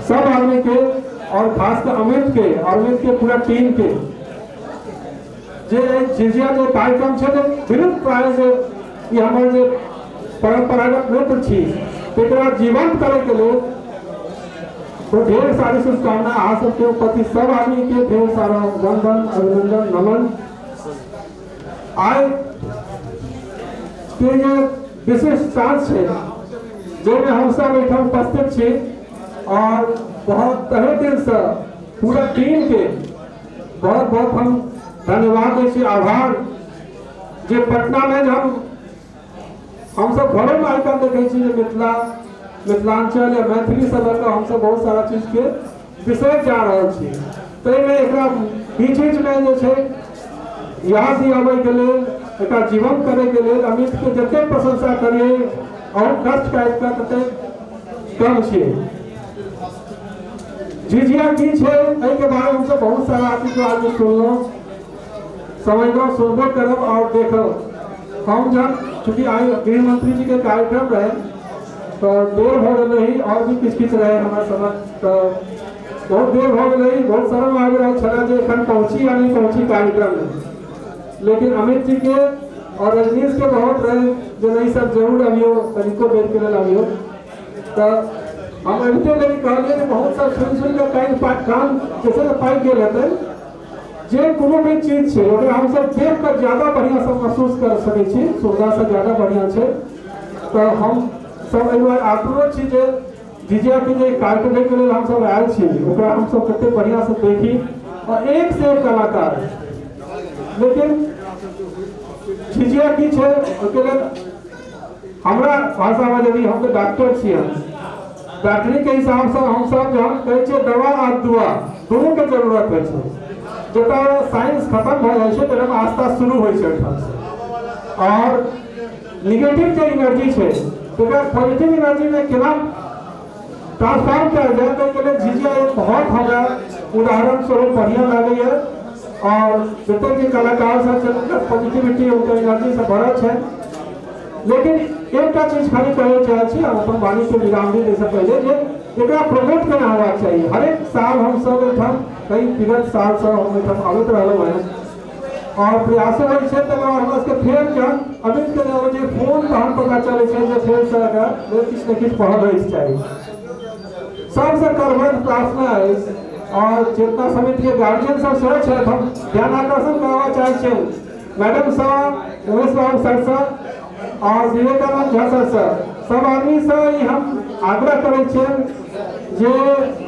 सब आदमी के और खास कर अमित के और अमित के पूरा टीम के जे झिझिया जे कार्यक्रम छै जे विलुप्त प्राय जे ई हमर जे परंपरागत नृत्य छी तेकरा जीवंत करे के लेल तो ढेर सारी शुभकामना अहाँ सबके प्रति, सब आदमी के ढेर सारा वंदन, अभिनंदन, नमन। आइ के जे विशेष साँझ छै जाहिमे हमसब एहिठाम उपस्थित छी और बहुत तहे दिल से पूरा टीम के बहुत बहुत हम धन्यवाद दै छी, आभार जे पटना में जे हमसब घरोमे आइ काल्हि देखै छी जे मिथिला मिथिलांचल या मैथिली से लऽ कऽ हमसब बहुत सारा चीजके बिसरि जा रहल छी, ताहिमे एकरा बीच बीचमे जे छै याद दियाबैके लेल, एकरा जीवंत करैके लेल अमितके जतेक प्रशंसा करियै और कष्ट काटि कऽ ततेक कम छै। झिझिया की छै एहिके बारेमे हमसब बहुत सारा अथी आदमी सुनलहुँ, समझलहुँ, सुनबो करब और देखब। हम जब चूँकि आइ गृह मंत्री जी के कार्यक्रम रहे तो देर हो गेल रही और भी किछु किछु रहे हमरा समय, तो बहुत देर हो गेल रही, बहुत शर्म आबि रहल छलै जे एखन पहुँची या नहीं पहुँची कार्यक्रम में। लेकिन अमित जी के और रजनीश के बहुत रहे जे नहीं सब जरूर अबियो, तनिको देर के लेल अबियो। तो हम अबिते लेकिन कहलियै जे बहुत सब सुनि सुनि कऽ कान कान जे छै ने पाकि गेल हेतै। जे कोनो भी चीज छै ओकरा हमसब देख कऽ ज्यादा बढ़िआँसँ महसूस कर सकै छी, सुनलासँ ज्यादा बढ़िआँ छै। तऽ हम सब एहि दुआरे आतुरो छी जे झिझियाके जे कार्यक्रमके लेल हमसब आयल छी ओकरा हमसब कते बढ़िआँसँ देखी और एक से एक कलाकार। लेकिन झिझिया की छै ओहिके लेल हमरा भाषामे यदि हम तऽ डॉक्टर छी, हम डॉक्टरीके हिसाबसँ हमसब जहन कहै छियै दवा आ दुआ दुनूके जरूरत होइ छै। जतऽ साइंस खत्म भऽ जाइ छै तखन आस्था शुरू होइ छै ओहिठामसँ, और निगेटिव जे एनर्जी छै तकरा पॉजिटिव एनर्जीमे केना ट्रांसफॉर्म कयल जाय, ताहिके लेल झिझिया एक बहुत हमरा उदाहरण स्वरूप बढ़िआँ लागैए। और जतेक भी कलाकार सब छथि हुनकर पॉजिटिविटी, हुनकर एनर्जी से भरल छै। लेकिन एकटा चीज खाली कहै चाहै छी, हम अपन वाणी के विराम दी से पहिले, जे एकरा प्रमोट केना होबाक चाही। हरेक साल हम सब एहिठाम कई विगत साल से हम एहिठाम आबैत रहलहुँ हेँ और प्रयासो होइ छै। तकर बाद हमरा सबके फेर जहन अमित के अबै छै फोन तहन पता चलै छै जे फेर से एकरा किछु ने किछु पहल होइके चाही। सबसे करबद्ध प्रार्थना अछि और चेतना समिति के गार्जियन सब सेहो छथि, हम ध्यान आकर्षण करबा चाहै छियनि मैडम सब, उमेश बाबू सर सब और विवेकानंद झा सर सब, सब आदमी से ई हम आग्रह करै छियनि जे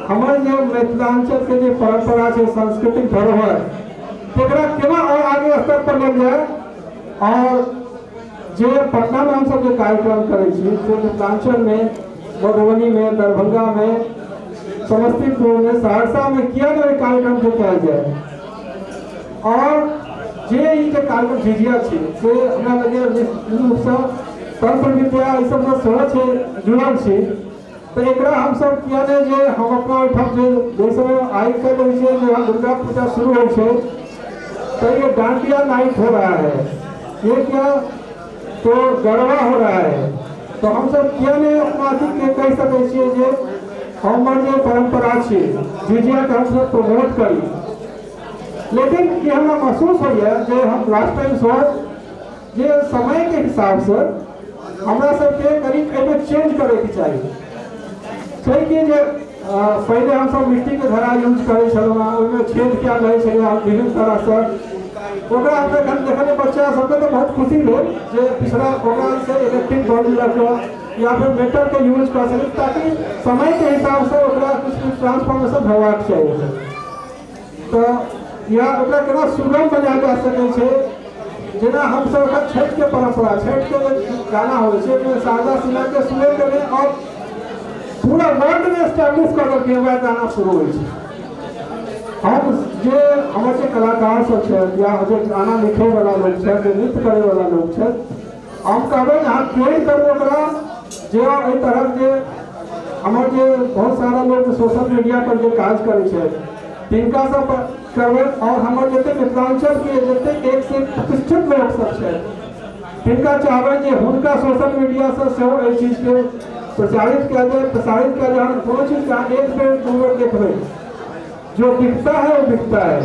हमर जे मिथिलांचल के जे परंपरा छै, सांस्कृतिक धरोहर, तेकरा केना और आगे स्तर पर लेल जाय। और जे पटना में हमसब जे कार्यक्रम करै छी से मिथिलांचल में, मधुबनी में, दरभंगा में, समस्तीपुर में, सहरसा में किया नहि ओहि कार्यक्रम के कयल जाय। और जे ई जे कार्यक्रम झिझिया छै से हमरा लगैए निश्चित रूपसँ तंत्र विद्या ई सबसँ सेहो छै जुड़ल छै, तऽ एकरा हमसब किया नहि जे हम अपना ओहिठाम जे जाहि समय आइ काल्हि होइ छै जे दुर्गा पूजा शुरू होइ छै तो ये डांडिया नाइट हो रहा है, ये क्या तो गरबा हो रहा है, तो हम सब किया नहीं अपना अथी के कहि सकै छियै जे हमर जे परंपरा छै झिझियाके हमसब प्रमोट करी। लेकिन ई हमरा महसूस होइए जे हम लास्ट टाइम सेहो जे समयके हिसाबसँ हमरा सबके कनि एहिमे चेंज करैके चाही छै कि जे पहिले हमसब मिट्टीके घड़ा यूज करै छलहुँ हेँ, ओहिमे छेद कयल रहै छलै विभिन्न तरहसँ। ओकरा हम एखन देखलियै बच्चा सबके तऽ बहुत खुशी भेल जे पिछला ओकरा से इलेक्ट्रिक बल्ब लऽ कऽ या फिर मेटलके यूज कऽ सकै, ताकि समयके हिसाबसँ ओकरा किछु किछु ट्रांसफॉर्मेशन होबाक चाही। तऽ या ओकरा केना सुगम बनायल जा सकै छै, जेना हमसब एखन छठिके परम्परा, छठिके जे गाना होइ छै ओहिमे शारदा सिन्हाके सुनैके नहि और पूरा वर्ल्डमे एस्टेब्लिश कऽ देलकै, वएह गाना शुरू होइ छै। हम जे हमर जे कलाकार सब छथि या जे गाना लिखैवला लोक छथि, जे नृत्य करैवला लोक छथि, हम कहबै जे अहाँ ट्रेन करू ओकरा जे एहि तरहक जे हमर जे बहुत सारा लोक सोशल मीडिया पर जे काज करै छथि तिनका सब करबै, और हमर जते मिथिलांचल के जते एक से एक प्रतिष्ठित लोक सब छथि तिनका चाहबै जे हुनका सोशल मीडिया से सेहो एहि चीजके प्रचारित कयल जाय, प्रसारित कयल जाय। कोनो चीज के अहाँ एक बेर दू बेर देखबै, जो बिकता है वो बिकता है।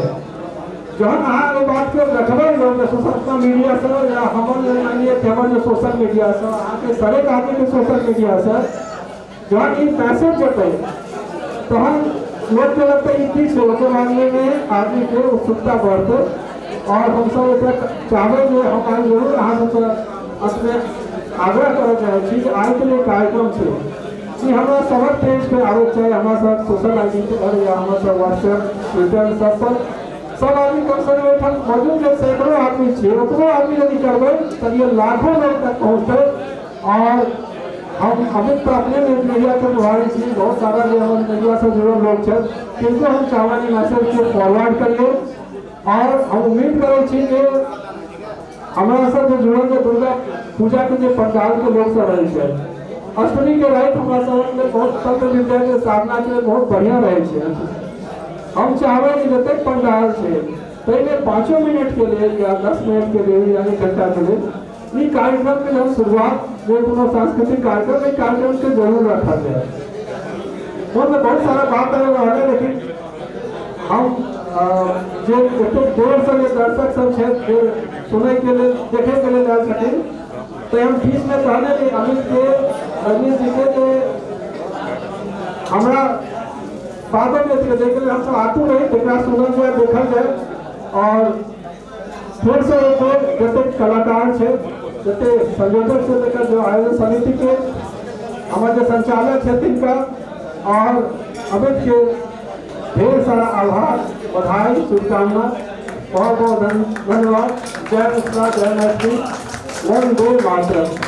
जहन अहाँ एहि बातके रखबै लोक सोशल मीडिया से या हमर जे मानि लिअ कि हमर जे सोशल मीडिया से, अहाँके हरेक आदमीके सोशल मीडिया से जहन ई मैसेज जेतै तहन लोकके लगतै ई की छै, ओकर मामलेमे आदमीके उत्सुकता बढ़तै। आओर हमसब एकरा चाहबै जे हम आइ जरूर अहाँ सबसँ अपने आग्रह करऽ चाहै छी जे आइके जे कार्यक्रम छै ई हमरा सबक पेज पे आबैके चाही, हमरा सब सोशल I D पर या हमरा सब व्हाट्सएप ट्विटर सब पर सब आदमी कम से कम एहिठाम मौजूद जे सैकड़ों आदमी छियै, ओतबो आदमी यदि करबै तऽ ये लाखों लोग तक पहुँचतै। और हम अमित तऽ अपने मीडिया के प्रभारी छी, बहुत सारा जे हमर मीडिया से जुड़ल लोग छथि तिनको हम चाहबनि मैसेज के फॉरवर्ड करियै। और हम उम्मीद करै छी जे हमरा सब जे जुड़ल जे दुर्गा पूजा के जे पंडाल के लोग सब रहै छै, अष्टमी के राति हमरा सब में बहुत तंत्र विद्या के साधना के बहुत बढ़िया रहै छै। हम चाहबै जे जतेक पंडाल छै ताहिमे 5 मिनट के लेल या 10 मिनट के लेल या 1 घंटा के लेल ई कार्यक्रम के हम शुरुआत जे कोनो सांस्कृतिक कार्यक्रम, ई कार्यक्रम के जरूर रखल जाए। मन में बहुत सारा बात आबि रहल है, लेकिन हम जे एतेक देर से जे दर्शक सब छथि जे सुनय के लेल देखे के लेल आयल छथिन, तऽ हम बीच में कहने रही अमित के, रजनीश जी के, जे हमरा बादो में जाहिके लेल हमसब आतुर रही तकरा सुनल जाय, देखल जाय। और फिर से एक बेर जतेक कलाकार छै, जतेक संयोजक से लेकर जो आयोजन समिति के हमर जे संचालक छथिन तिनका और अमित के ढेर सारा आभार, बधाई, शुभकामना, बहुत बहुत धन्यवाद। जय मिथिला, जय मैथिली, वंदे मातरम।